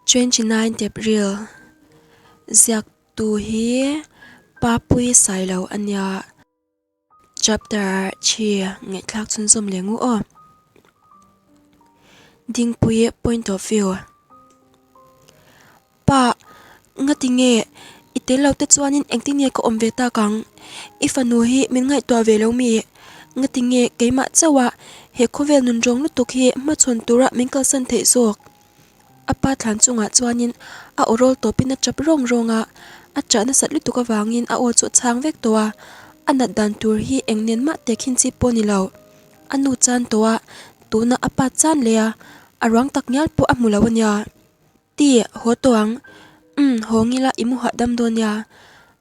29 April ziaktu hi Papui Sailo a nia. Chapter thi ngaihthlak chhunzawm leh ngu aw. Dingpui point of view. Pa, ngati nge i tel lo te chuanin engtin nge ka awm ve tak ang? I fanu hi min ngaihtuah ve lo mi? Ngati nge keimah chauha he khawvel nun rawng lutuk hi hmachhawn tura min kalsan theih zawk? A pa thlan chungah chuanin a aw rawl tawpin a tap rawng rawng a, a chah nasat lutuk avangin a aw chu a chhang vek tawh a, a nat dan tur hi eng nen mah tehkhin chi pawh a ni lo. A nu chan tawh a, tunah a pa chan leh a, a ruang tak ngial pawh a hmu lo a nia. Ti, haw tawh ang. Umm, haw ngila i mu hahdam dawn nia.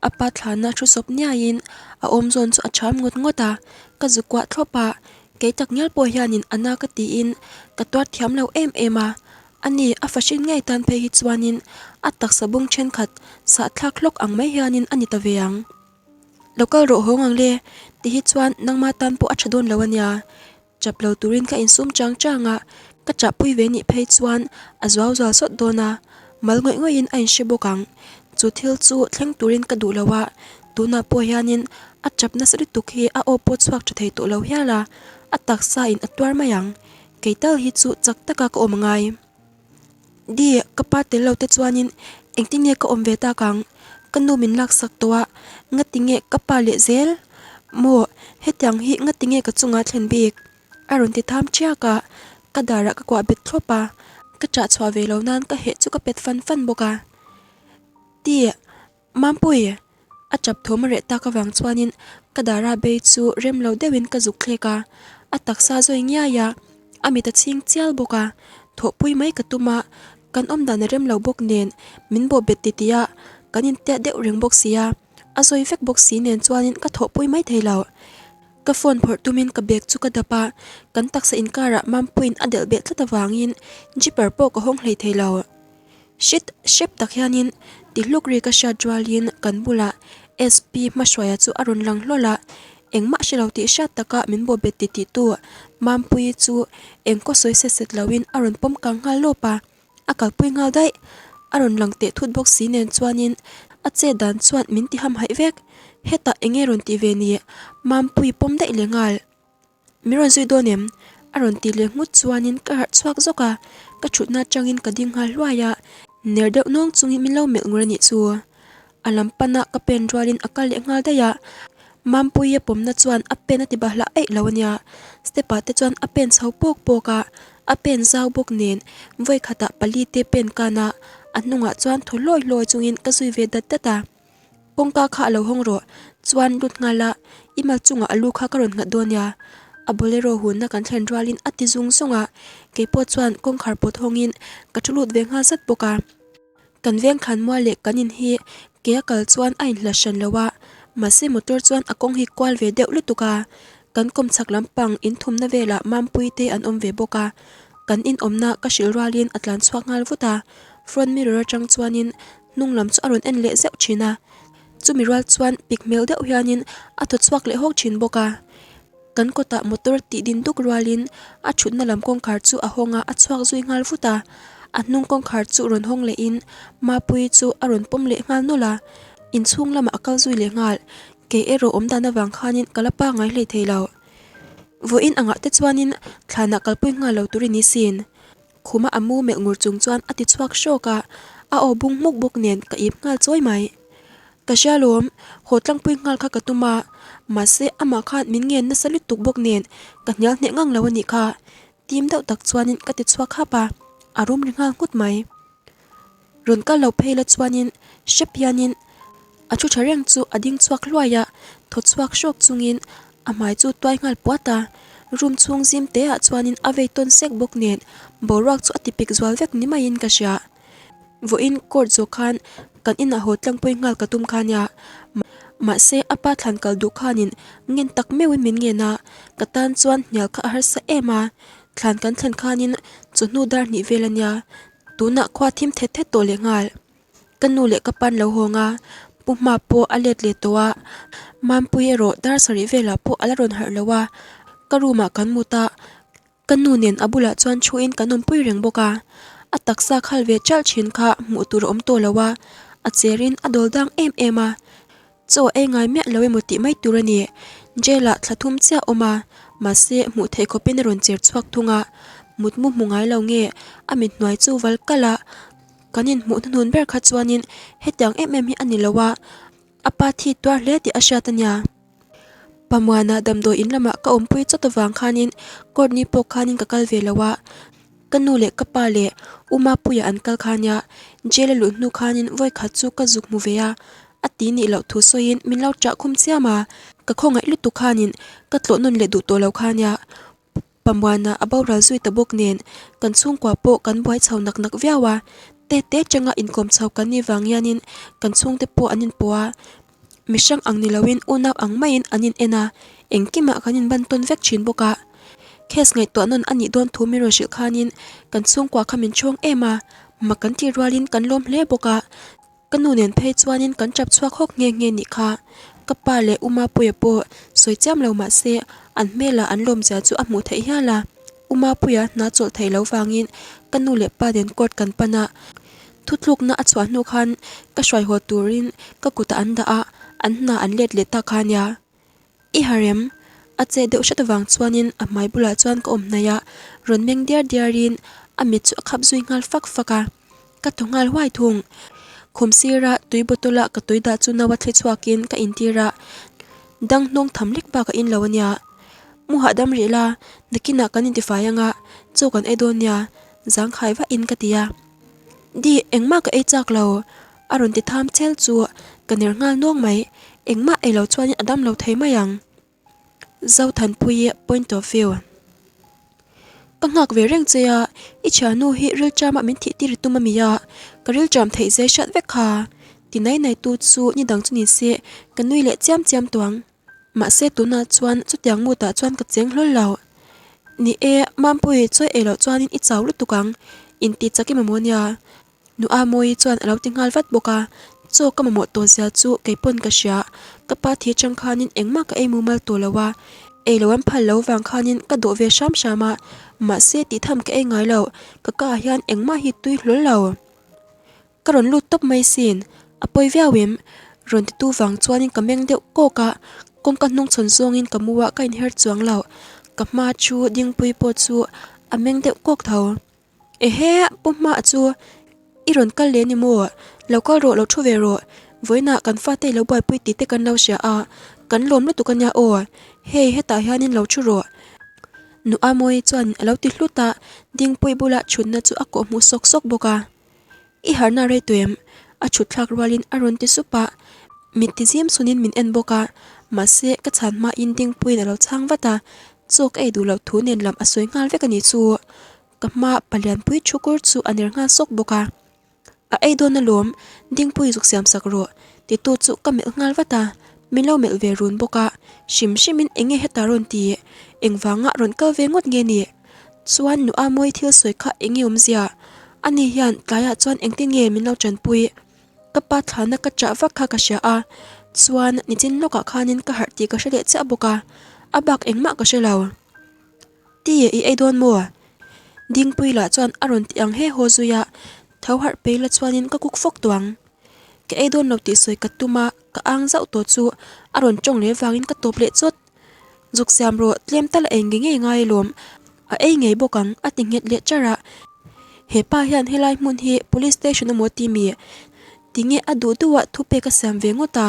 A pa thlana thu sawp niaiin a awm zawn chu a cham ngawt ngawt a, ka zu kuah thlawp a, kei tak ngial pawh hianin a na ka tiin ka tuar thiam lo em em a. Ani, a fahrin ngei tan phei hi chuanin a taksa bung thenkhat sahthlak hlawk ang mai hianin a ni ta ve ang. Lo kal rawh hawng ang le, ti hi chuan nangma tan pawh a tha dawn lo a nia. Chap lo turin ka insum chang chang a, ka chahpui ve nih phei chuan a zuau zual sawt dawn a, mal ngawih ngawih in a inhre bawk ang. Chu thil chu thleng turin ka duh lo a, tunah pawh hianin a chap nasa lutuk hi a aw pawh chhuak tha thei tawh lo hial a, a taksa in a tuar mai ang. Kei tal hi chu chak taka ka awm angai. Di, ka pa tel lo te chuanin engtin nge ka awm ve tak ang? Ka nu min laksak tawh a, ngati nge ka pa leh zel? Maw, hetiang hi ngati nge ka chungah thlen bik? A rawn ti tham ṭiak a, ka darah ka kuah bet thlawp a, ka ṭah chhuah ve lo nan ka heh chu ka pet fan fan bawk a. Ti, Mampui! A tap thawm a reh tak avang chuanin ka dara bei chu rem lo deuhin ka zuk thlek a, a taksa zawi ngiai a, a mit a chhing chial bawk a, thawhpui mai ka tum a, kan awm dan a rem lo bawk nen min bawh bet titih a, kan intiat deuh reng bawk si a, a zawi vek bawk si nen chuanin ka thawhpui mai thei lo. Ka phone phawrh tumin ka bag chu ka dap a, kan taksa inkarah Mampuiin a delh beh tlat avangin zipper pawh ka hawng hlei thei lo. Shit, hrep tak hianin ti hluk ri ka hriat rualin kan bulah SP hmahruaia chu a rawn lang hlawl a, engmah hre lo tih hriat taka min bawh bet ti tih tu Mampuii chu engkaw sawi set set loin a rawn pawm kang nghal lawp a, a kalpui nghal daih. A rawn lang teh thut bawk si nen chuanin a chet dan chuan min ti hamhaih vek. Hetah enge rawn tih ve ni? Mampuii pawm daih leh nghal. Min rawn zui dawn em? A rawn ti leh nghut chuanin ka harh chhuak zawk a, ka thutna atangin ka ding nghal hluai a, ner deuh nawng chungin min lo melh ngur a nih chu. A lam pana ka pen rualin a kal leh nghal daih a, Mampuia pawmna chuan a pen a ti bahlah eih lo a nia. Step ah te chuan a pen chho pawk pawk a, a pen zau bawk nen vawi khatah pali te pen kan a, a hnungah chuan thaw hlawi hlawi chungin ka zui ve dat dat a. Kawngka kha a lo hawng rawh, chuan lut nghal a, i mal chungah a lu kha ka rawn nghat dawn nia. A bolero hunna kan thlen rualin a ti zung zung a, keipawh chuan kawngkhar pawt hawngin ka thu lut ve nghal zat bawk a. Kan veng thlan mual leh kan in hi ke a kal chuan a inhlat hran lo a, mahse motor chuan a kawng hi kual ve deuh lutuk a, kan kawmchhak lampang in thumna velah Mampui te an awm ve bawk a, kan inawmna ka hrilh rualin a tlan chhuak nghal vut a, front mirror atang chuanin Hnung lam chu a rawn en leh zeuh thin a, chumi rual chuan pik hmel deuh hianin a thaw chhuak leh hawk thin bawk a. Kan kawtah motor tih din duk rualin a thutna lam kawngkhar chu a hawng a, a chhuak zui nghal vut a. A hnung kawngkhar chu rawn hawng lehin Mapuii chu a rawn pawm leh nghal nawlh a, inchhung lamah a kal zui leh nghal. Kei erawh awm dan avang khanin ka la pangngai hlei thei lo. Vawiin angah te chuanin thlanah kalpui nghal lo tur i ni sin. Khuma a mu melh ngur chung chuan a ti chhuak hrawk a, a aw bung hmuk bawk nen ka ip nghal chawi mai. Ka hria lawm, haw tlangpui nghal kha ka tum a, mahse amah khan min ngen nasa lutuk bawk nen ka hnial hneh ngang lo a nih kha. Tim deuh tak chuanin ka ti chhuak hap a, a rum ri nghal nghut mai. Rawn kal lo phei la chuanin hrep hianin a thu tha reng chu a ding chhuak hluai a, thaw chhuak hrawk chungin a hmai chu tuai nghal puat a. Room chhung zim te ah chuanin a vei tawn sek bawk nen boruak chu a ti pik zual vek ni maiin ka hria. Vawiin court zawh khan kan inah haw tlangpui nghal ka tum kha nia. Mahse a pa thlan kal duh khanin ngen tak meuhin min ngen a, ka tan chuan hnial kha a harsa em a. Thlan kan thlen khanin chawhnu dar hnih vel a nia. Tunah khua thim thet thet tawh leh nghal. Ka nu leh ka pan lo hawng a, Pu Hma pawh a let leh tawh a, Mampui erawh dar sarih velah pawh a la rawn harh lo a, ka room ah kan mut a, ka nu nen a bulah chuan thuin kan awmpui reng bawk a. A taksa khal ve ṭalh ṭhin kha hmuh tur a awm tawh lo a, a cherin a dawl dang em em a. Chaw ei ngai miah lo emaw tih mai tur a ni. Jail ah thla thum chiah a awm a, mahse hmuh theih khawpin a rawn cher chhuak thung a. Mutmu hmu ngai lo nge a mit hnuai chu val kalh a, kan inhmuh hnuhnun ber kha chuanin hetiang em em hi a ni lo a, a pa thi tuar hle tih a hriat a nia. Pamuana damdawi in lamah ka awmpui chawt avang khanin court ni pawh khanin ka kal ve lo a, ka nu leh ka pa leh U Mapuia an kal kha nia, jail a luh hnu khanin vawi khat chu ka zuk hmu ve a, a ti nih loh thu sawiin min lo ṭah khum chiam a, ka khawngaih lutuk khanin ka tlawh nawn leh duh tawh lo kha nia. Pamuana a boral zui ta bawk nen kan chhungkua pawh kan buai chho nak nak viau a, te te changa inkawm chho kan nih vang hianin kan chhungte pawh an inpawh a, mihrang ang ni loin unau ang maiin an in en a, engkimah kan inban tawn vek thin bawk a. Case ngaihtuah nawn a nih dawn thu min rawn hrilh khanin kan chhungkua kha min chhawng em a, mak kan tih rualin kan lawm hle bawk a. Ka nu nen phei chuanin kan tap chhuak hawk nghe nghe nih kha. Ka pa leh U Mapuia pawh sawi chiam lo mah se an hmelah an lawmzia chu a hmuh theih hial a. U Mapuia hna chawlh theih lo vangin ka nu leh pa nen court kan pan a. Thutlukna a chhuah hnu khan ka hruai haw turin ka kutah an dah a, an hna an let leh ta kha nia. I harem, a che deuh hret avang chuanin a hmai bulah chuan ka awm hnaih a, rawn meng diar diarin a mit chu a khap zui nghal fak fak a. Ka thaw nghal huai thung. Khum sira tui bottle a ka tui dah chu no a thli chhuakin ka intir a, dang hnawng tham lek bak a in lo ania. Mu hahdam rih la, nakinah kan intifai anga chaw kan ei dawn nia, zangkhai vahin ka ti a. Di, engmah ka ei chak lo, a rawn ti tham chel chu ka ner nghal nawng mai, engmah ei lo chuanin a dam lo thei mai ang. Zothanpuii point of view. Ka nghak ve reng che a, i thiannu hi rilṭama min thih tir i tum a mi a, ka rilṭam theih zai hriat vek kha. Ti nai nai tu chu ni dang chu ni se, ka nui leh chiam chiam tawh ang. Mahse tunah chuan chutiang mutah chuan ka cheng hlawl lo. Ni e, Mampuii chawi ei loh chuanin i chau lutuk ang, inti chak i mamawh nia. Nu Amawi chuan a lo ti nghal vat bawk a, chaw ka mamawh tawh zia chu kei pawn ka hria, ka pa thi atang khanin engmah ka ei mumal tawh lo a, ei lo an phal lo vang khanin ka dawh ve hram hram a, mahse tih tham ka ei ngai lo, ka ka ah hian engmah hi tui hlawl lo. Ka rawn lut tawp mai sin, a pawi viau em? Rawn ti tu vang chuanin ka meng deuh kawk a, kawngka hnung chhawn zawngin ka mu a ka inher chuang lo, ka hma chu Dingpui pawh chu a meng deuh kawk tho. Ehe, Pu Hma chu i rawn kal leh ni maw? Lo kal rawh, lo thu ve rawh. Vawiinah kan fate i lo buaipui tih te kan lo hria a, kan lawm lutuk a nia aw. Hei, hetah hianin lo thu rawh. Nu Amawi chuan a lo ti hlut a, Dingpui bula thutna chu a kawhhmuh sawk sawk bawk a. I harhna rei tawh em? A thut thlak rualin a rawn ti sup a, mit ti zim sunin min en bawk a, mahse ka chhan hmain Dingpuiin a lo chhang vat a, chaw ka ei duh loh thu nen lam a sawi nghal vek a nih chu. Ka hma palianpui thu kur chu a ner nghal sawk bawk a, A ei dawn alawm, Dingpui zuk siam sak rawh, titu chu ka melh nghal vat a, min lo melh ve run bawk a, hrim hrimin eng nge heta rawn ti, engvanga rawn kal ve ngawt nge ni? Chuan nu Amawi thil sawi kha eng nge awmzia? Ani hian tlaiah chuan engtin nge min lo tanpui? Ka pa thlana ka chah vak kha ka hria a, chuan nichin lawkah khanin ka harh tih ka hre leh chiah bawk a, a bak engmah ka hre lo. Ti i ei dawn maw? Dingpui lah chuan a rawn ti ang he haw zui a, tho harh pei la chuanin ka kuk fawk tawh ang. Ka ei dawn lo tih sawi ka tum a, ka ang zauh tawh chu a rawn tawng leh vangin ka tawp leh chawt. Zuk siam rawh, tlem tal a ei ngei ngei ngai alawm, a ei ngei bawk ang a ti nghet leh charh a. He pa hian helai hmun hi police station emaw ti mi? Tinge a duh duh a thupek a siam ve ngawt a?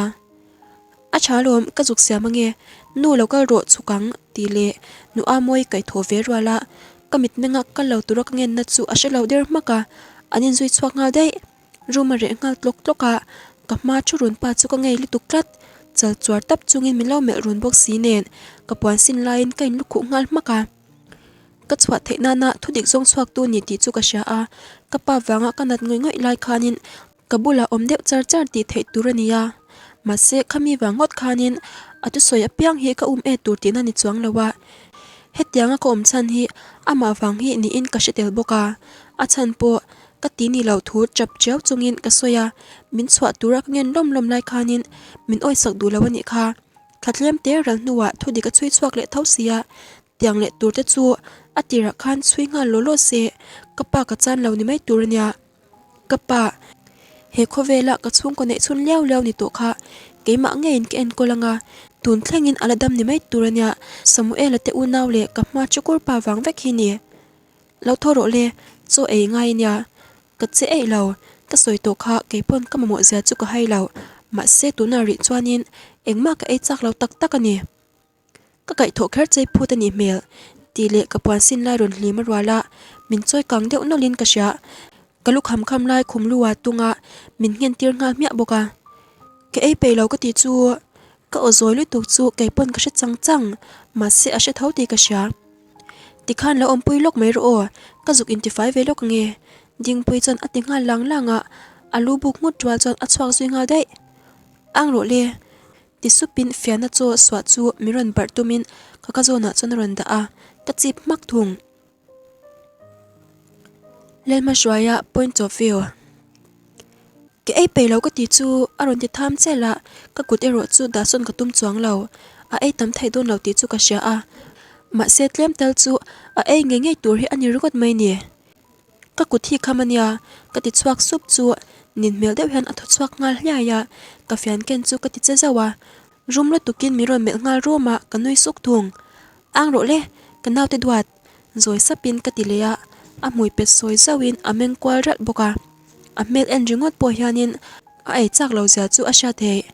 A tha alawm, ka zuk siam ange, nu lo kal rawh chhuk ang tih leh nu Amawi kaihthawh ve rual a, ka mitmenga kal lo tura ka ngenna chu a hre lo der hmak a, an inzui chhuak nghal daih. Room a reh nghal tlawk tlawk a, ka hma thu run pa chu ka ngei lutuk tlat, chal chuar tap chungin min lo melh run bawk si nen ka puan sin laiin ka inlukhuh nghal hmak a. Ka chhuah theih nana thudik zawng chhuak tu ni tih chu ka hria a, ka pa vanga ka nat ngawih ngawih lai khanin Ka bulah awm deuh char char tih theih tur a ni a, mahse khami vang ngawt khanin a thusawi apiang hi ka um e tur tihna ni chuang lo a, hetianga ka awm chhan hi amah vang hi niin ka hre tel bawk a, a chhan pawh ka ti ni lo thu chap chiau chungin ka sawi a, min chhuah tura ka ngen lawm lawm lai khanin min awisak duh lo a nih kha, thla tlem te ral hnuah thudik a chhui chhuak leh tho si a, tiang leh tur te chu. A tirah khan chhui nghal law law se, ka pa ka chan lo ni mai tur a nia. Ka pa, he khawvela ka chhungkaw neih chhun liau liau ni tawh kha keimah ngeiin ka enkawl anga, tun thlengin a la dam ni mai tur a nia, Samuela te unau leh ka hma chukur pa vang vek hi ni. Lo thaw rawh le, chaw ei ngai a nia. Ka che eih lo, ka sawi tawh kha keipawn ka mamawh zia chu ka hai lo, mahse tunah rih chuanin engmah ka ei chak lo tak tak a ni. Ka kaihthawh kher chei phut a nih hmel tih leh ka puan sin lai rawn hlim a rual a, min chawi kang deuh nawlhin ka hria. Ka lu kham kham lai khum lu ah tunga min nghen tir nghal hmiah bawk a. Ka ei peih lo ka tih chu ka aw zawi lutuk chu keipawn ka hre chang chang, mahse a hre tho tih ka hria. Tikhan lo awmpui lawk mai rawh aw, ka zuk intifai ve lawk ange Dingpui chuan a ti nghal lang lang a, a lu buk nghut rual chuan a chhuak zui nghal daih. Ang rawh le. Ti supin fiahna chaw suah chu min rawn barh tumin ka ka zawnah chuan a rawn dah a, ka chip hmak thung. Lalhma hruaia point of view. Ke ei peih lo ka ti chu a rawn ti tham chial a, ka kut erawh chu dah sawn ka tum chuang lo. A ei tam theih dawn lo tih chu ka hria a, mahse tlem tal chu a ei ngei ngei tur hi a ni ringawt mai ni. Ka kut hi kham a nia, ka ti chhuak sup chu nin hmel deuh hian a thaw chhuak nghal hliai a, ka fian ken chu ka ti che zauh a, rum lutukin min rawn melh nghal rum a, ka nui suk thung. Ang rawh le, ka naute duat, zawi sapin ka ti leh a, a hmui pet sawi zauhin a meng kual ralh bawk a, a hmel en ringawt pawh hianin a ei chak lo zia chu a hriat theih.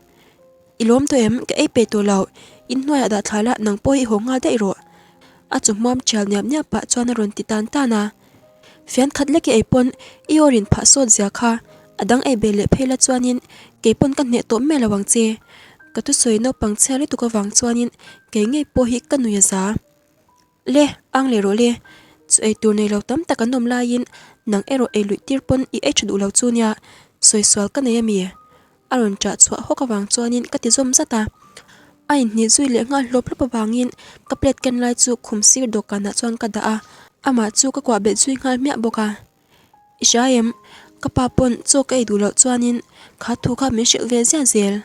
I lawm tawh em? Ka ei peih tawh lo. In hnuaiah dah thla la, nang pawh hi i haw nghal daih rawh. A chu hmuam thial niap niap pah chuan a rawn ti tan tan a. Fian khat lek i ei pawn i aw rin phah sawt zia kha a dang ei bel leh phei la chuanin kei pawn ka hneh tawh miah lo ang che. Ka thusawi naupang chhia lutuk avang chuanin kei ngei pawh hi ka nui a za. Le, ang leh rawh le. Chu ei tur nei lo tam tak an awm laiin nang erawh ei luih tir pawn i ei tha duh lo chu nia, sawi sual ka nei ami? A rawn ṭah chhuah hawk avang chuanin ka ti zawm zat a. A inhnih zui leh nghal hlawp hlawp avangin ka plate ken lai chu khum sir dawhkanah chuan ka dah a, amah chu ka kuah bet zui nghal hmiah bawk a. I hria em? Ka pa pawn chaw ka ei duh loh chuanin kha thu kha min hrilh ve ziah zel.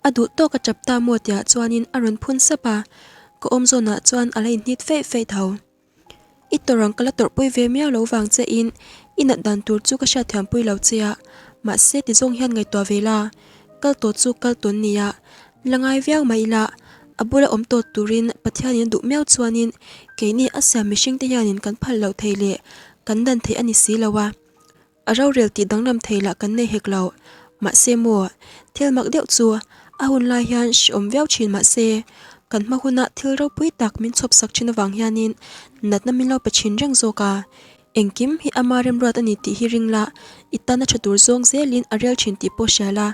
A duh tawk a chap ta maw tihah chuanin a rawn phun sap a, ka awm zawnah chuan a la inhnit feih feih tho. I tawrh ang ka la tawrhpui ve miau lo vang che in i nat dan tur chu ka hriatthiampui lo che a, mahse ti zawng hian ngaihtuah ve la, kal tawh chu kal tawn nia, la ngai viau mai ila, a bula awm tawt turin Pathianin a duh miau chuanin keini a siam mihringte hianin kan phal loh thei leh kan dan theih a ni si lo a. A rorel tih danglam thei lah kan nei hek lo. Mahse maw, thil mak deuh chu a hun lai hian hreawm viau thin mahse, kan hma huna thil ropui tak min chhawp sak thin avang hianin natna min lo pe thin reng zawk a. Engkim hi ama remruat a ni tih hi ring la, i tan a tha tur zawng zelin a rel thin tih pawh hria la.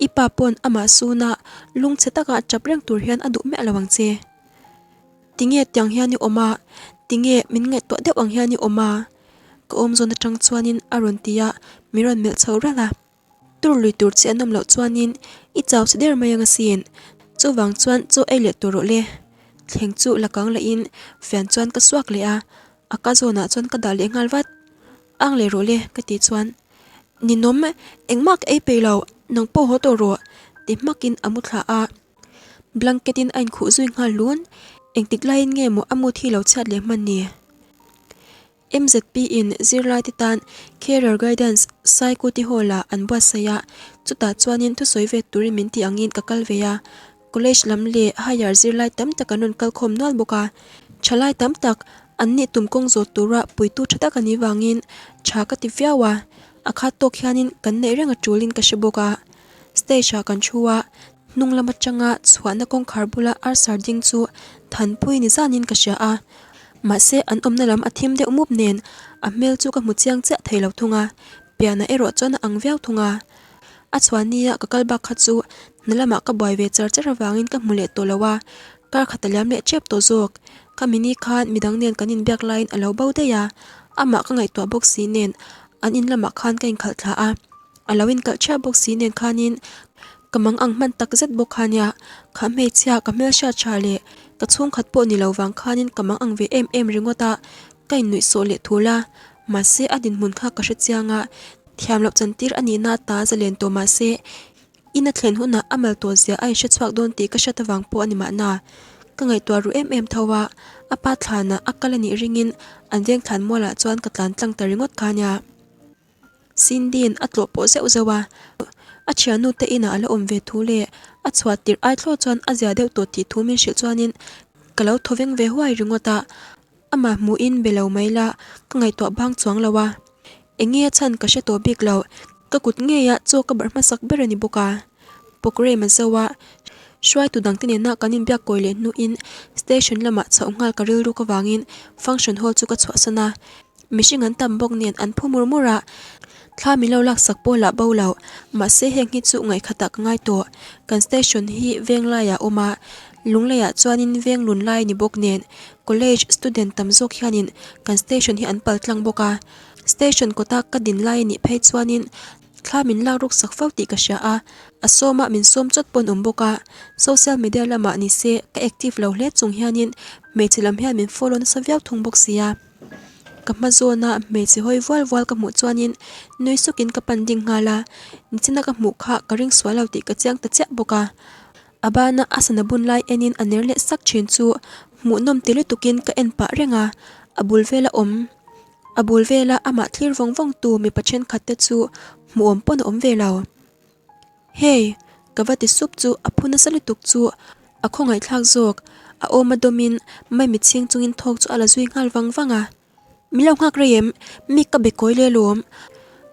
I pa pawn amah suna lungchhe taka tap reng tur hian a duh miah lo ang che. Tinge tiang hian i awm a? Tinge min ngaihtuah deuh ang hian i awm a? Ka awm zawn atang chuanin a rawn ti a, min rawn melh chho ralh a. Tur lui tur che an awm loh chuanin i chau si der mai ang asin. Chuvang chuan chaw ei leh tur rawh le. Thleng chu la kang lahin fian chuan ka suak leh a, a ka zawnah chuan ka dah leh nghal vat. Ang leh rawh le ka tih chuan Ninawm engmah ka ei peih lo, nang pawh haw tawh rawh ti hmakin a mu thla a. Blanket in a inkhuh zui nghal lun, engtik laiin nge maw a mood hi lo chhiat leh hman ni? MZP in zirlai te tan Career Guidance Saikuti Hall ah an buatsaih a, chutah chuanin thusawi ve turin min tih angin ka kal ve a, College lam leh higher zirlai tam tak an rawn kal khawm nual bawk a, thalai tam tak an nih tum kawng zawt tura puitu tha tak a nih vangin tha ka ti viau a, a khat tawk hianin kan neih reng a tulin ka hre bawk a. Stage ah kan thu a, hnung lam atanga chhuahna kawngkhar bula arsar ding chu thanpui ni zanin ka hria a, mahse an awmna lam a thim deuh mup nen a hmel chu ka hmu chiang chiah thei lo thung a, pianah erawh chuan a ang viau thung a. A chhuah nia ka kal bak kha chu hna lamah ka buai ve char char avangin ka hmu leh tawh lo a, kar khat a liam leh tep tawh zawk. Ka mini khan midang nen kan inbiak laiin a lo bo daih a, amah ka ngaihtuah bawk si nen an in lamah khan ka inkhalh thla a. A lo inkalh ṭhiah bawk si nen khanin ka mang ang hman tak zet bawk kha nia, kha hmeichhia ka hmelhriat ṭha leh ka chhungkhat pawh ni lo vang khanin ka mang ang ve em em ringawt a, ka innuihsawh leh thul a, mahse a dinhmun kha ka hre chiang a, thiam loh chantir a nihna ta zalen tawh mahse in a thlen hunah a mal tawh zia a inhre chhuak dawn tih ka hriat avang pawh a ni mahna. Ka ngaihtuah ru em em tho a, a pa thlanah a kal a nih ringin an veng thlan mualah chuan ka tlan tlang ta ringawt kha nia. Cindy-in a tlawh pawh zeuh zeuh a, a thiannu te inah a la awm ve thu leh a chhuah tirh ai thlawh chuan a zia deuh tawh tih thu min hrilh chuanin ka lo thaw veng ve huai ringawt a, amah hmuhin be lo mai la ka ngaihtuah bang chuang lo a, eng nge a chhan ka hre tawh bik lo, ka kut ngeia chaw ka barh hmasak ber a ni bawk a. Programme a zo a, hruaitu dangte nena kan inbiak kawi leh hnuin station lamah chhoh nghal ka rilruk avangin function hall chu ka chhuahsan a. Mihring an tam bawk nen an phu mur mur a, thla min lo laksak pawh lah bo lo. Mahse heng hi chu ngaihkhatah ka ngai tawh. Kan station hi veng laiah a awm a, Lungleiah chuanin veng lun lai a ni bawk nen college student tam zawk hianin kan station hi an pal tlang bawk a. Station kawta ka din lai a nih phei chuanin thla min lak ruk sak fo tih ka hria a, a sawma min sawm chawt pawn awm bawk a. Social media lamah ni se ka active lo hle chung hianin hmeichhe lam hian min follow nasa viau thung bawk sia. Ka hma zawna hmeichhe hawi vual vual ka hmuh chuanin nui sukin ka pan ding nghal a, nichina ka hmuh kha ka ring sual lo tih ka chiang ta chiah bawk a. A bana a sana bun lai enin a ner leh sak thin chu hmuhnawm ti lutukin ka en pah reng a, a bul vela awm a bul vela amah thlir vawng vawng tu mipa thenkhat te chu hmuhawm pawn a awm ve lo. Hey! Ka va ti sup chu a phu nasa lutuk chu a khawngaihthlak zawk, a awm a dawmin maimi chhing chungin thawk chu a la zui nghal vang vang a. Min lo nghak rei em? Mi ka be kawi le lawm.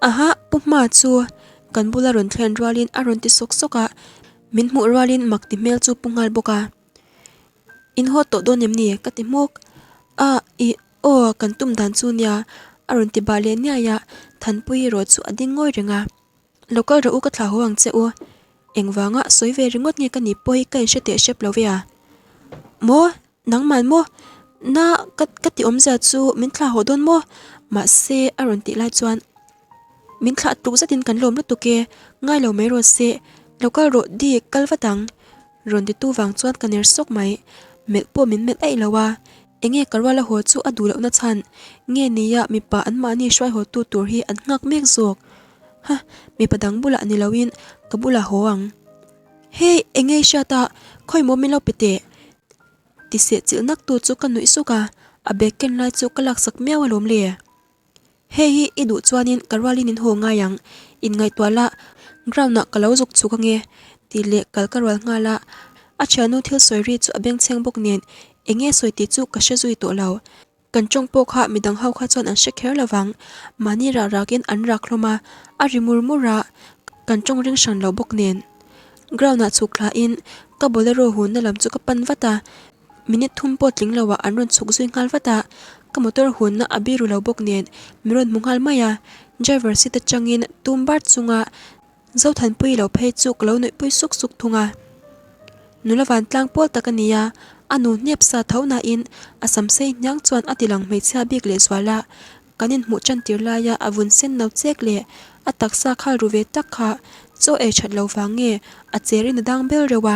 Aha, Pu Hma chu kan bula rawn thlen rualin a rawn ti sawk sawk a, min hmuh rualin mak ti hmel chu pu nghal bawk a. In haw tawh dawn em ni? Ka ti hmuk. A, ih, aw, kan tum dan chu nia, a rawn ti bah leh niai a, Thanpui erawh chu a ding ngawi reng a. Lo kal rawh u ka thlah haw ang che u. Engvanga sawi ve ringawt nge ka nih pawh hi ka inhre teh hrep lo ve a. Maw? Nangman maw? Na ka ka ti awmzia chu min thlah haw dawn maw? Mahse a rawn tih lai chuan min thlah tluk zetin kan lawm lutuk e, ngai lo mai rawh se, lo kal rawh di kal vat ang. Rawn ti tu vang chuan ka ner sawk mai. Melh pawh min melh aih lo a. Enge ka ruala haw chu a duh lohna chhan nge nia mipa an mahni hruai haw tu tur hi an nghak mek zawk. Ha, mipa dang bulah ni loin ka bulah haw ang. Hey, enge i hriat a, khawi maw min lo pe teh? Ti seh chilh nak tu chu ka nuih suk a, a bag ken lai chu ka laksak miau alawm le. Hei hi i duh chuanin ka rualin in haw ngai ang, inngaihtuah la, ground ah ka lo zuk chhuk ange, tih leh kal ka rual nghal a. A thiannu thil sawi ri chu a bengchheng bawk nen eng nge sawi tih chu ka hre zui tawh lo. Kan tawng pawh kha midang ho kha chuan an hre kher lo vang, mahni rah rakin an rak hlawm a, a ri mur mur a, kan tawng ring hran lo bawk nen. Ground ah chhuk thlain ka bolero hunna lam chu ka pan vat a. Minute thum pawh tling lo ah an rawn chhuk zui nghal vat a, ka motor hunna a biru lo bawk nen min rawn hmu nghal mai a, driver seat atangin tum bar chunga Zothanpui lo phei chu ka lo nuihpui suk suk thung a. Nula vantlang pawl tak a ni a, a nu hnep sa tho nain a sam sei hniang chuan a tilang hmeichhia bik leh zual a, kan inhmuh tan tir laia a vun sen no chek leh a taksa khal ru ve tak kha chaw ei that lo vang nge a cher in a dang bel reuh a.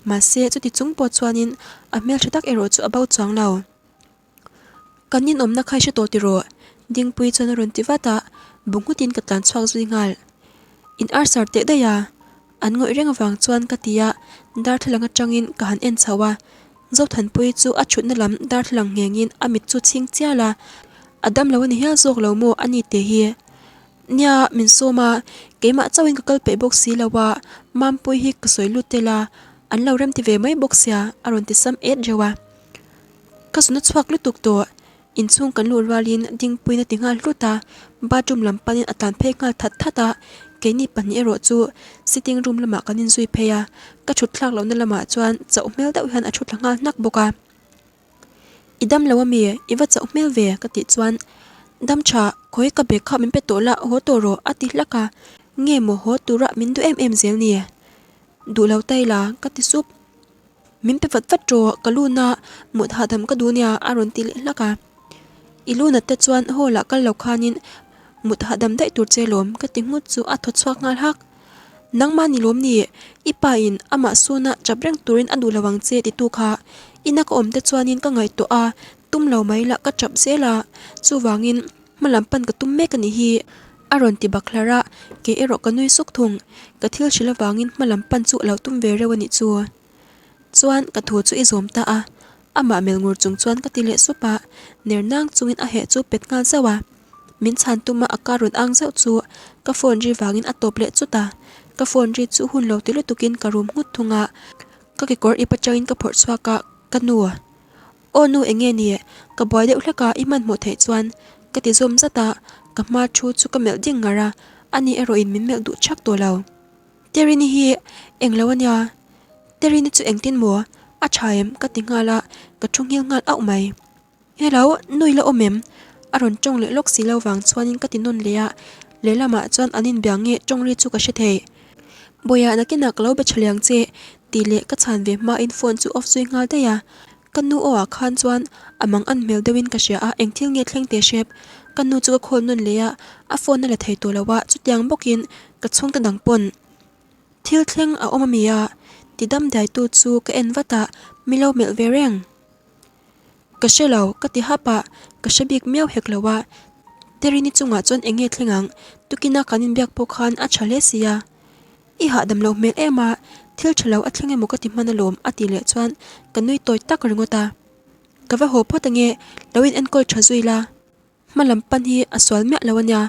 Mahse, chuti chung pawh chuanin a hmeltha tak erawh chu a bo chuang lo. Kan inawmna kha i hre tawh tiraw? Dingpui chuan a rawn ti vat a, bu nghutin ka tlan chhuak zui nghal. In arsar teh daih a, an ngawih reng avang chuan ka ti a, darthlalang atangin ka han en chho a. Zothanpui chu a thutna lam darthlalang nghengin a mit chu chhing chial a, a dam lo a ni hial zawk lo maw a ni teh hi. Nia, min sawm a, keimah chauhin ka kal peih bawk si lo a, Mampui hi ka sawi lut tel a, an lo remti ve mai bawk sia, a rawn ti sam et reuh a. Ka zuna chhuak lutuk tawh, inchhung kan luh rualin Dingpuiin a ti nghal hlut a, bathroom lam panin a tlan phei nghal that that a, keini pahnih erawh chu sitting room lamah kan inzui phei a, ka thut thlak lohna lamah chuan chauh hmel deuh hian a thu thla nghal hnak bawk a. I dam lo ami? I va chauh hmel ve? Ka tih chuan, Dam tha, khawi ka bag kha min pe tawh la, haw tawh rawh a ti hlak a, nge maw haw tura min duh em em zel ni? Duh lo tai la, ka ti sup. Min pe vat vat rawh, ka luna mut hahdam ka duh nia a rawn ti leh hlak a. I lunat te chuan hall ah kal lo khanin mut hahdam daih tur che lawm ka ti nghut chu a thaw chhuak nghal hak. Nangmah ni lawm ni, i pa in amah suna chap reng turin a duh lo ang che titu kha ina ka awm te chuanin ka ngaihtuah a, tum lo mai lah ka chap zel a, chuvangin hma lam pan ka tum mek a nih hi. A rawn ti bak hlar a, kei erawh ka nui suk thung, ka thil hrilh avangin hma lam pan chu a lo tum ve reuh a nih chu. Chuan ka thu chu i zawm ta a, amah melh ngur chung chuan ka ti leh sup a, ner nang chungin a heh chu pet nghal zauh a. Min chhan tuma a kar rawn ang zauh chu ka phone ri vangin a tawp leh chut a, ka phone ri chu hun lo ti lutukin ka rum nghut thung a, ka kekawr ip atangin ka phawrh chhuak a, ka nu. Aw nu eng nge ni? Ka buai deuh hlek a, i hmanhmawh theih chuan ka ti zawm zat a, ka hma thu chu ka melh ding ngar a, ani erawhin min melh duh chak tawh lo. Terini hi eng lo ania, Terini chu engtin maw? A tha em? Ka ti nghal a, ka thu nghil nghal auh mai. Hello, nu i la awm em? A rawn tawng leh lawk si lo vang chuanin ka ti nawn leh a, lehlamah chuan an inbia nge tawng ri chu ka hre thei. Bawiah nakinah ka lo be tha liang che tih leh ka chhan ve hmain phone chu off zui nghal daih a, Ka nu aw ah khan chuan a mang an hmel deuhin ka hria a, eng thil nge thleng teh hrep. Ka nu chu ka call nawn leh a, a phone a la thei tawh lo a, chutiang bawkin ka chhungte dang pawn thil thleng a awm ami a, ti dam dai tu chu ka en vat a, mi lo melh ve reng. Ka hre lo, ka ti hap a, ka hre bik miau hek lo a, Terini chungah chuan eng nge thleng ang, tukina kan inbiak pawh khan a tha hle si a. I hahdam loh hmel em a, thil tha lo a thleng emaw ka ti hman alawm a tih leh chuan ka nui tawi tak ringawt a. Ka va haw phawt ange, lo in enkawl tha zui la. Hma lam pan hi a sual miah lo ania,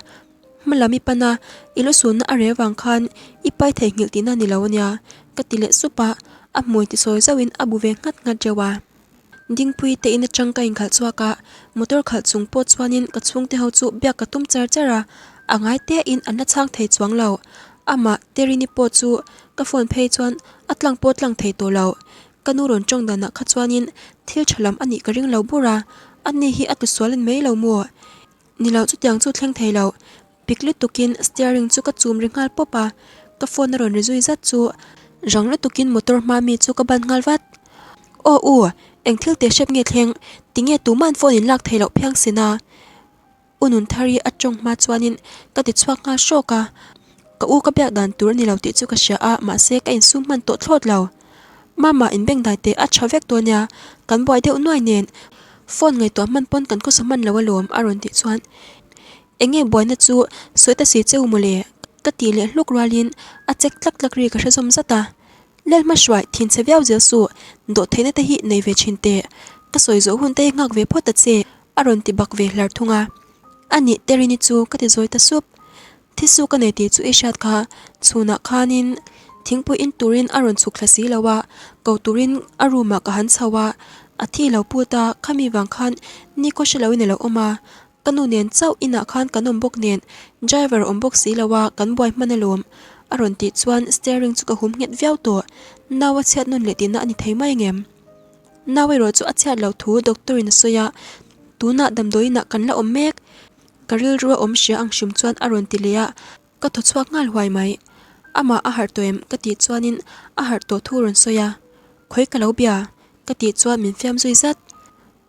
hma lam i pan a, i lu sunna a reh vang khan i pai theihnghilh tihna ni lo ania ka ti leh sup a, a hmui ti sawi zauhin a bu ve nghat nghat reuh a. Dingpui te in atang ka inkhalh chhuak a, motor khalh chung pawh chuanin ka chhungte ho chu biak ka tum char char a, a ngai te in an la chhang thei chuang lo. Amah Terini pawh chu ka phone phei chuan a tlang pawh tlang thei tawh lo. Ka nu rawn tawng danah kha chuanin thil tha lam a nih ka ring lo bur a, ani hi a tisual en mai lo maw? Ni lo chutiang chu thleng thei lo. Pik lutukin steering chu ka chum ri nghal pawp a, ka phone a rawn ri zui zat chu rang lutukin motor hma mi chu ka ban nghal vat. Aw u, eng thil teh hrep nge thleng? Tinge tuman phone in lak theih loh phiang sin a? U Nunthari a tawng hma chuanin ka ti chhuak nghal hrawk a, ka u ka biak dan tur a ni lo tih chu ka hria a, mahse ka insum hman tawh thlawt lo. Mama inbengdai teh a tha vek dawn nia, kan buai deuh nuai nen phone ngaihtuah hman pawn kan khawsa hman lo alawm a rawn tih chuan Eng nge buaina chu sawi ta si cheu mawle? Ka tih leh hluk rualin a chek tlak tlak ri ka hre zawm zat a. Lel hma hruai thin chhe viau zel suh, dawhtheihna te hi nei ve thin teh. Ka sawi zawh hun te hi nghak ve phawt ta che, a rawn ti bak ve hlar thung a. A nih Terini chu ka ti zawi ta sup. Thisu ka nei tih chu i hriat kha, chhunah khanin thingpui in turin a rawn chhuk thla si lo a, ko turin a room ah ka han chho a, a thi lo put a, khami vang khan nikhaw hre loin a lo awm a, Ka nu nen chauh inah khan kan awm bawk nen driver awm bawk si lo a, kan buai hman alawm a rawn tih chuan steering chu ka hum nghet viau tawh. Nau a chhiat nawn leh tihna a ni thei mai ngem? Nau erawh chu a chhiat loh thu doctor in a sawi a, tunah damdawiinah kan la awm mek. Ka rilru a awm hria ang hrim chuan a rawn ti leh a, ka thaw chhuak nghal huai mai. Amah a harh tawh em? Ka tih chuanin a harh tawh thu a rawn sawi a, Khawi ka lo bia? Ka tih chuan min fiam zui zat.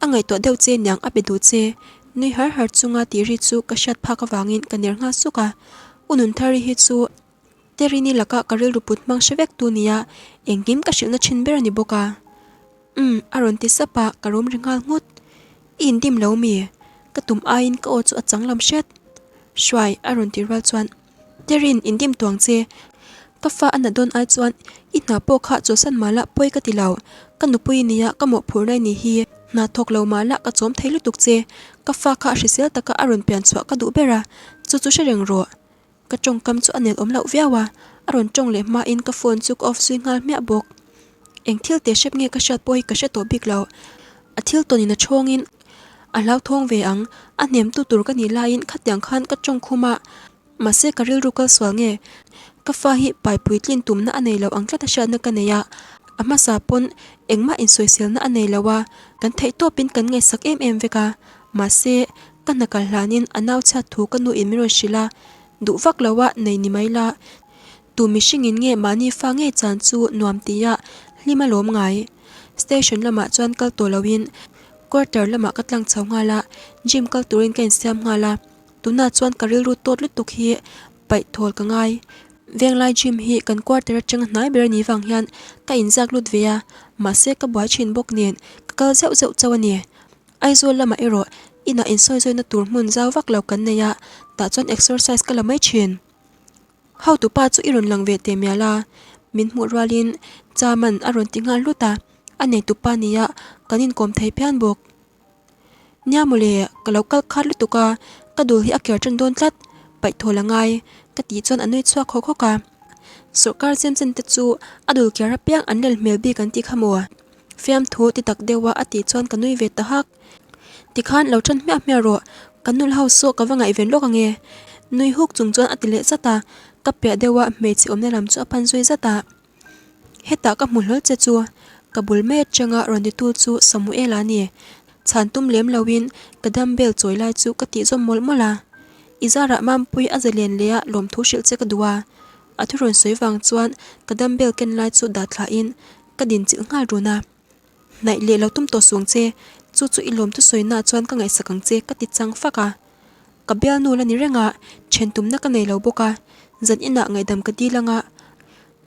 A ngaihtuah deuh che niang a be duh che, nui har har chunga tih ri chu ka hriat phak avangin ka ner nghal suk a. U Nunthari hi chu Terini laka ka rilru put hmang hre vek tu nia, engkim ka hrilhna thin ber a ni bawk a. Umm, a rawn ti sap a, ka rum ri nghal nghut. I indim lo mi? Ka tum aiin ka aw chu a chang lam hret. Hruai, a rawn ti rual chuan. Terin, indim tuang che. Ka fa a nat dawn ai chuan i hna pawh kha chawlhsan mah lah pawi ka ti lo. Ka nupui nia ka mawhphurhna i nih hi. Hna thawk lo mah lah ka chawm thei lutuk che. Ka fa kha a hrisel taka a rawn pian chhuah ka duh ber a, chu chu hre reng rawh. Ka tawngkam chu a nel awm loh viau a, a rawn tawng leh hmain ka phone chu ka off zui nghal hmiah bawk. Eng thil teh hrep nge ka hriat pawh hi ka hre tawh bik lo. A thil tawnin a thawngin a hlauthawng ve ang, a hnemtu tur ka nih laiin khatiang khan ka tawng khum a, mahse ka rilru kal sual nge? Ka fa hi pai puitlin tumna a nei lo ang tlat a hriatna ka nei a, a hmasa pawn engmah insawiselna a nei lo a, kan theih tawpin kan ngaihsak em em vek a, mahse ka hna kal hlanin a nau chhiat thu ka nuin min rawn hrilh a, duh vak lo a nei ni mai la. Tu mihringin nge mahni fa ngei chan chu nuam tia hlim a lawm ngai? Station lamah chuan kal tawh loin quarter lamah ka tlang chho nghal a, gym kal turin ka insiam nghal a, tunah chuan ka rilru tawt lutuk hi paih thawl ka ngai. Venglai gym hi kan quarter atanga hnai ber a nih vang hian ka inzak lut ve a, mahse ka buai thin bawk nen ka kal zeuh zeuh chauh a ni. Aizawl lamah erawh inah insawizawi tur hmun zau vak lo kan nei a, tah chuan exercise ka la mai thin. Hotupa chu i rawn lang ve teh mial a, min hmuh rualin Chaman a rawn ti nghal hlut a, a neitupa nia kan inkawm thei phian bawk. Nia mawle, ka lo kal khat lutuk a, ka dul hi a ker tan dawn tlat, paih thawl a ngai, ka tih chuan a nui chhuak hawk hawk a. Sawrkar chem chen te chu a dul ker apiang an lel hmel bik an tih kha maw? Fiamthu ti tak deuh a a tih chuan ka nui ve ta hak. Tikhan lo tan hmiah hmiah rawh, ka nul ho saw ka va ngaihven lawk ange. Nui huk chung chuan a ti leh zat a, ka piah deuh a hmeichhe awmna lam chu a pan zui zat a. Hetah ka hmu hlawl che chu, ka bul mai atanga rawn titu chu Samuel-a a ni. Chhan tum lem loin ka dumbbell chawi lai chu ka tih zawm mawlh mawlh a. I zarah Mampui a zalen leh a lawmthu hrilh che ka duh a. A thu rawn sawi vang chuan ka dumbbell ken lai chu dah thlahin ka din chilh nghal run a. Hnaih leh lo tum tawh suang che, chu chu i lawmthu sawi-na chuan ka ngaihsak ang che ka ti chang fak a. Ka bialnu la ni reng a, then tumna ka nei lo bawk a, zan inah ngaihdam ka dil anga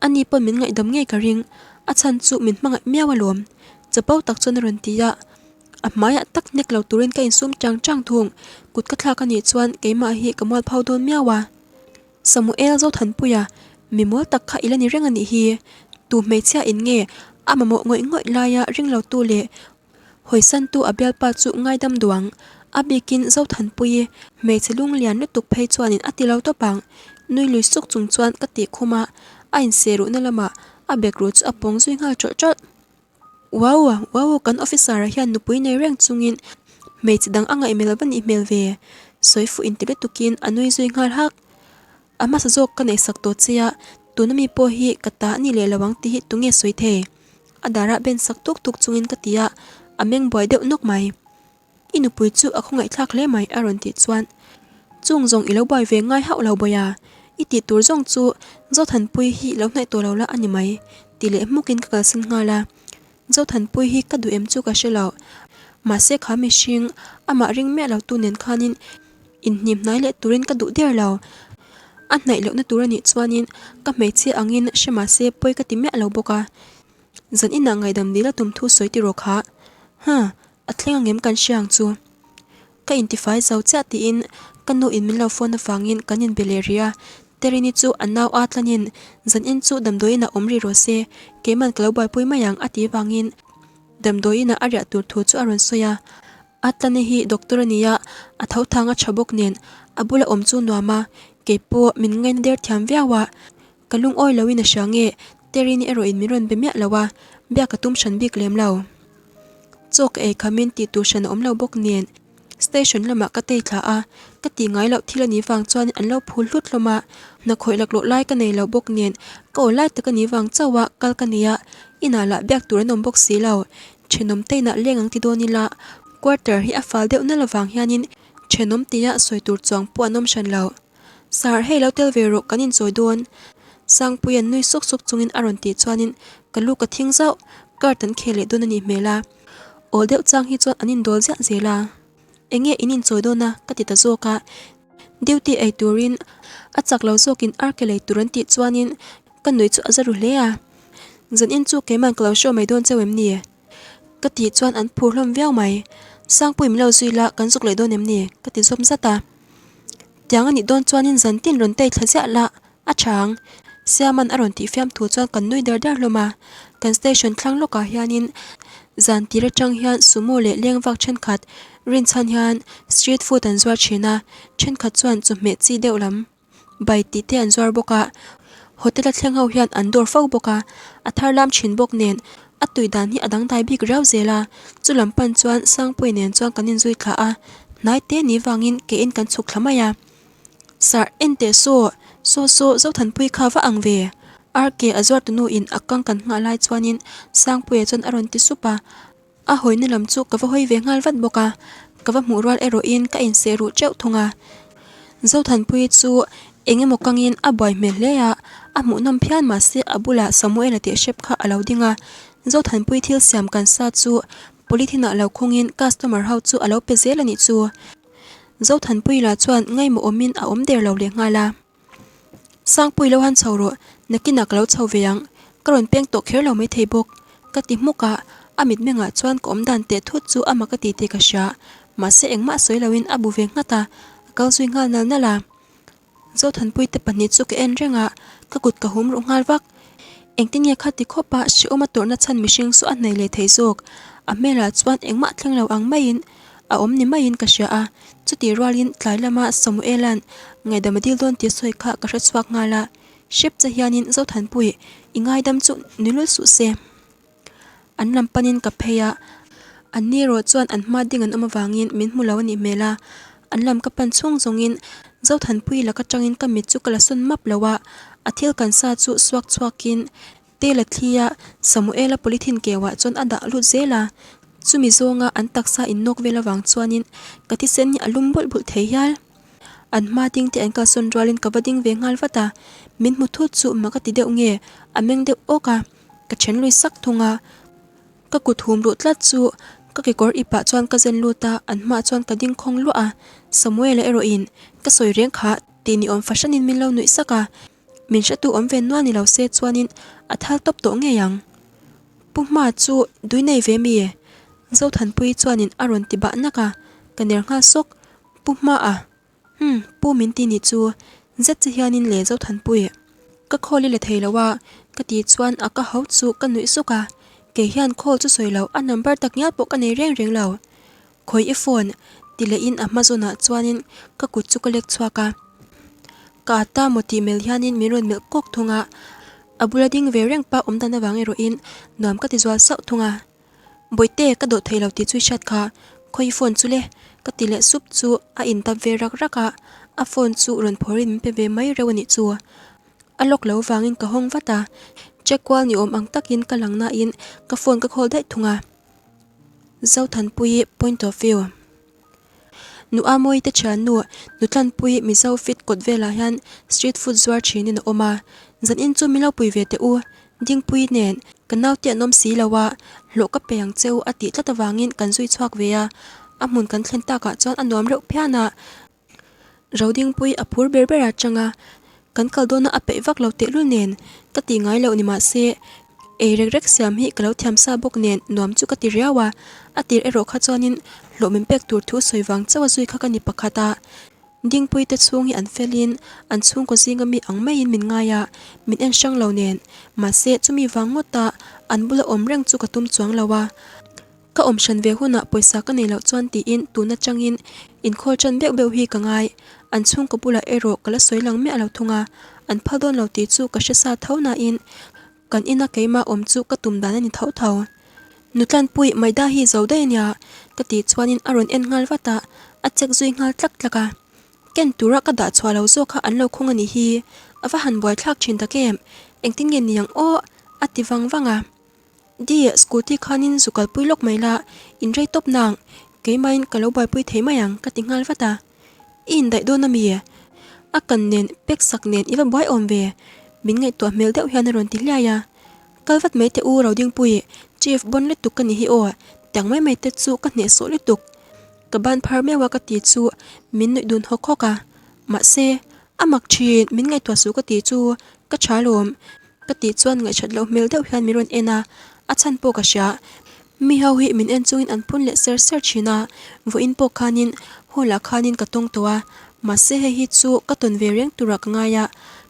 ani pawn min ngaihdam ngei ka ring, a chhan chu min hmangaih miau alawm. Chapo tak chuan a rawn ti a, a hmaiah tak hnek lo turin ka insum chang chang thung, kut ka thlak anih chuan keimah hi ka mualphau dawn miau a. Samuel Zothanpuia, mi mawl tak kha i la ni reng a nih hi. Tu hmeichhia in nge a mamawh ngawih ngawih laia ringlotu leh hawisantu a bialpa chu ngaidam duang. A bikin Zothanpuii hmeichhe lunglian lutuk phei chuanin a ti lo tawp ang. Nui lui suk chung chuan ka tih khum a, a inseh ruhna lamah a bek ruh chu a pawng zui nghal ṭawlh ṭawlh. Wow! Wow! Kan officer-a hian nupui nei reng chungin hmeichhe dang a ngaihmel va nih hmel ve. Sawi fuh inti lutukin a nui zui nghal hak. A hmasa zawk ka neihsak tawh che a, tuna mi pawh hi ka ta a ni leh lo ang tih hi tunge sawi thei? A darah ben sak tuk tuk chungin ka ti a, a meng buai deuh nawk mai. I nupui chu a khawngaihthlak hle mai a rawn tih chuan chung zawng i lo buai ve ngai hauh lo bawih a, i tih tur zawng chu Zothanpuii hi lo hnaih tawh lo la a ni mai ti leh hmukin ka kalsan nghal a. Zothanpuii hi ka duh em chu ka hre lo, mahse kha mihring amah ring miah lo tu nen khanin inhnim hnai leh turin ka duh der lo. A hnaih lohna tur a nih chuanin ka hmeichhia angin hre mahse pawi ka ti miah lo bawk a. Zan inah ngaihdam dil a tum thu sawi tiraw kha? Huh! A thleng angem kan hria ang chu. Ka intifai zo chiah tiin ka nu in min lo phone avangin kan inbe leh rih a, Terini chu a nau a tlanin zanin chu damdawiin ah awm rih rawh se, keiman ka lo buaipui mai ang a tih vangin damdawiin ah a riah tur thu chu a rawn sawi a. Atlani hi doctor a ni a, a tho thang a tha bawk nen a bula awm chu nuam a, keipawh min ngaina der thiam viau a, Ka lungawi loin a hria nge, Terini erawhin min rawn be miah lo a, biak ka tum hran bik lem lo. Chaw ka ei khamin tih tur hran a awm lo bawk nen, station lamah ka tei thla a, ka tih ngai loh thil a nih vang chuan an lo phul hlut hlawm a, hna khawih laklawh lai ka nei lo bawk nen, ka aw lai tak a nih vang chauh a kal ka nei a, inah lah biak tur an awm bawk si lo. Thenawm te inah leng ang ti dawn ila, quarter hi a fal deuh nal avang hianin thenawm tia sawi tur chuang pawh an awm hran lo. Sir, hei lo tel ve rawh, kan inchawi dawn. Sangpuia'n nui suk suk chungin a rawn tih chuanin ka lu ka thing zauh, card an khel leh dawn a nih hmel a. Awl deuh chang hi chuan an indawl ziah zel a. Enge in inchawi dawn a? ka ti ta zawk a. Duty ei turin a chak lo zawkin arke lei tur an tih chuanin ka nui chu a za ru hle a. Zanin chu keiman ka lo show mai dawn cheu em ni? Ka tih chuan an phur hlawm viau mai. Sangpui min lo zui la, kan zuk leh dawn em ni? ka ti zawm zat a. Tiang a nih dawn chuanin zan tin rawn tei thla ziah la, a tha ang. Siaman a rawn tih fiam thu chuan kan nui der der hlawm a. Kan station thlang lawkah hianin zan tir atang hian sumo leh leng vak thenkhat rinchhan hian street food an zuar thin a, thenkhat chuan chawhmeh chi deuh lam. Bai tih te an zuar bawk a, hotel a thleng ho hian an dawr fo bawk a, a thar lam thin bawk nen a tui dan hi a dangdai bik riau zel a, chu lam pan chuan Sangpuii nen chuan kan inzui thla a, hnai te ni vangin ke in kan chhuk thla mai a. Sir, en teh saw, saw saw Zothanpuii kha va ang ve, RK a zuar tunu in a kang kan nghah lai chuanin Sangpuia chuan a rawn ti sup a, A hawina lam chu ka va hawi ve nghal vat bawk a, ka va hmuh rual erawhin ka inseh ruh teuh thung a. Zothanpuii chu eng emaw kangin a buai hmel hle a, a hmuhnawm phian mahse a bulah Samuela tih hrep kha a lo ding a. Zothanpuii thil siam kan sa chu polythene ah lo khungin customer ho chu a lo pe zel a nih chu. Zothanpuii lah chuan ngaimawh awmin a awm der lo leh nghal a. Sangpui lo han chho rawh, nakinah ka lo chho ve ang, ka rawn peng tawh kher lo maithei bawk, ka ti hmuk a, a mitmengah chuan ka awmdan teh thut chu a mak a ti tih ka hria, mahse engmah sawi loin a bu ve nghat a, a kal zui nghal nal nal a. Zothanpui te pahnih chu ka en reng a, ka kut ka hum ruh nghal vak. Engtin nge khati khawpa hrehawm a tawrhna chhan mihring chu a hnaih leh thei zawk? A hmelah chuan engmah thleng lo ang maiin a awm ni maiin ka hria a, chutih rualin tlai lama Samuela'n ngaihdam a dil dawn tih sawi kha ka hre chhuak nghal a, hrep che hianin Zothanpui i ngaidam chu ni lul suh se. An lam panin ka phei a, an ni erawh chuan an hma ding an awm avangin min hmu lo a nih hmel a, an lam ka pan chhung zawngin Zothanpui lak atangin ka mit chu ka la sawn map lo a, a thil kan sa chu suak chhuakin Tel a thli a, Samuela polythene keuah chuan a dah lut zel a, chumi zawnga an taksa innawk vel avang chuanin ka thisen hi a lum bulh bulh thei hial. An hma ding te an kalsawn rualin ka va ding ve nghal vat a, min hmu thut chu mak a ti deuh nge, a meng deuh awk a, ka then lui sak thung a, ka kut hum ruh tlat chu ka kekawr ipah chuan ka zen lut a, an hmaah chuan ka ding khawng luah a, Samuela erawhin ka sawi reng kha tih ni awm fahranin min lo nuih sak a, min hretu awm ve nual ni lo se chuanin a thal tawp tawh ngei ang. Pu Hma chu dui nei ve mi? Zothanpuii chuanin a rawn ti bah nak a, ka ner nghal sawk, Pu Hma a. Umm, pu min ti nih chu, zet che hianin le Zothanpui. Ka call i la thei lo a, ka ti chuan a ka ho chu ka nuih suk a, kei hian call chu sawi loh a number tak ngial pawh ka nei reng reng lo. Khawi i phone? ti lehin a hma zawnah chuanin ka kut chu ka lek chhuak a. Ka ata maw tih melh hianin min rawn melh kawk thung a, a bula ding ve reng pa awm dan avang erawhin nuam ka ti zual sauh thung a. Bawihte, ka dawh thei lo tih chu i hriat kha, khawi i phone chu le? ka ti leh sup chu a intap ve rak rak a, a phone chu rawn phawrin min pe ve mai reuh a nih chu. A lock lo vangin ka hawng vat a, check kual ni awm ang takin ka lang nain ka phone ka call daih thung a. Zothanpuii point of view. Nu Amawi te thiannu Nutlanpuii Mizo fit kawt velah hian street food zuar thinin a awm a, zanin chu min lo pui ve teh u, Dingpuii nen ka naute an awm si lo a, hlawh ka pe ang che u a tih tlat avangin kan zui chhuak ve a, a hmun kan thlen takah chuan a nuam reuh phian a. Rodingpui a phur ber ber a chang a, kan kal dawna a peih vak lo tehlul nen ka tih ngai loh ni mahse ei rek rek siam hi ka lo thiam sa bawk nen nuam chu ka ti riau a, a tir erawh kha chuanin hlawh min pek tur thu sawi vang chauh a zui kha ka ni pakhat a, Dingpui te chhung hi an felin an chhungkaw zinga mi ang maiin min ngai a, min en hrang lo nen mahse chumi vang ngawta an bula awm reng chu ka tum chuang lo a. Ka awm hran ve hunah pawisa ka nei loh chuan tiin tun atangin inkhawl tan beuh beuh hi ka ngai. An chhungkaw bulah erawh ka la sawi lang miah lo thung a, an phal dawn lo tih chu ka hre sa tho nain kan ina keimah awm chu ka tum dan a ni tho tho. Nutlanpui Maida hi zo daih a nia ka tih chuanin a rawn en nghal vat a, a check zui nghal tlak tlak a. Ken tura ka dah chhuah lo zawk kha an lo khung a nih hi, a va han buaithlak thin tak em, engtin nge ni ang aw a ti vang vang a. Di, scooty khanin zu kalpui lawk mai la, in rei tawp nang, keimahin ka lo buaipui thei mai ang ka ti nghal vat a. I indaih dawn ami? A kan nen pek sak nen i va buai awm ve, min ngaihtuah hmel deuh hian a rawn ti hliai a. Kal vat mai teh u Rodingpui, Chief bawn lutuk ka ni hi aw, tiang mai mai te chu ka hnehsawh lutuk. Ka ban phar meuh a ka ti chu min nuih dun hawk hawk a, mahse, a mak thin, min ngaihtuah suh ka ti chu ka tha lawm. Ka tih chuan ngaihchat loh hmel deuh hian min rawn en a, a chhan pawh ka hria. Mi ho hi min en chungin an phun leh ser ser thin a, vawiin pawh khanin hall ah khanin ka tawng tawh a, mahse hei hi chu ka tawn ve reng turah ka ngai a,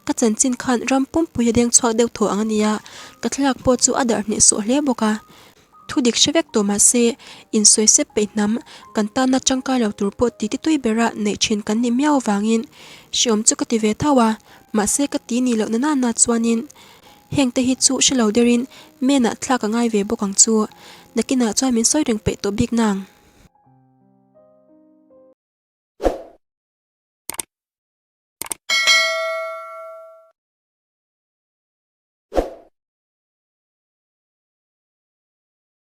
ka chanchin khan ram pumpui a deng chhuak deuh thaw ang a nia, ka thlalak pawh chu a darh hnehsawh hle bawk a. Thu dik hre vek tawh mahse, insawi sep peih hnam kan tanna tangkai lo tur pawh titi tui bera neih thin kan nih miau avangin hreawm chu ka ti ve tho a, mahse ka ti nih loh na nana chuanin heng te hi chu hre lo derin menah thlak a ngai ve bawk ang chu. Nakinah chuan min sawi reng peih tawh bik nang.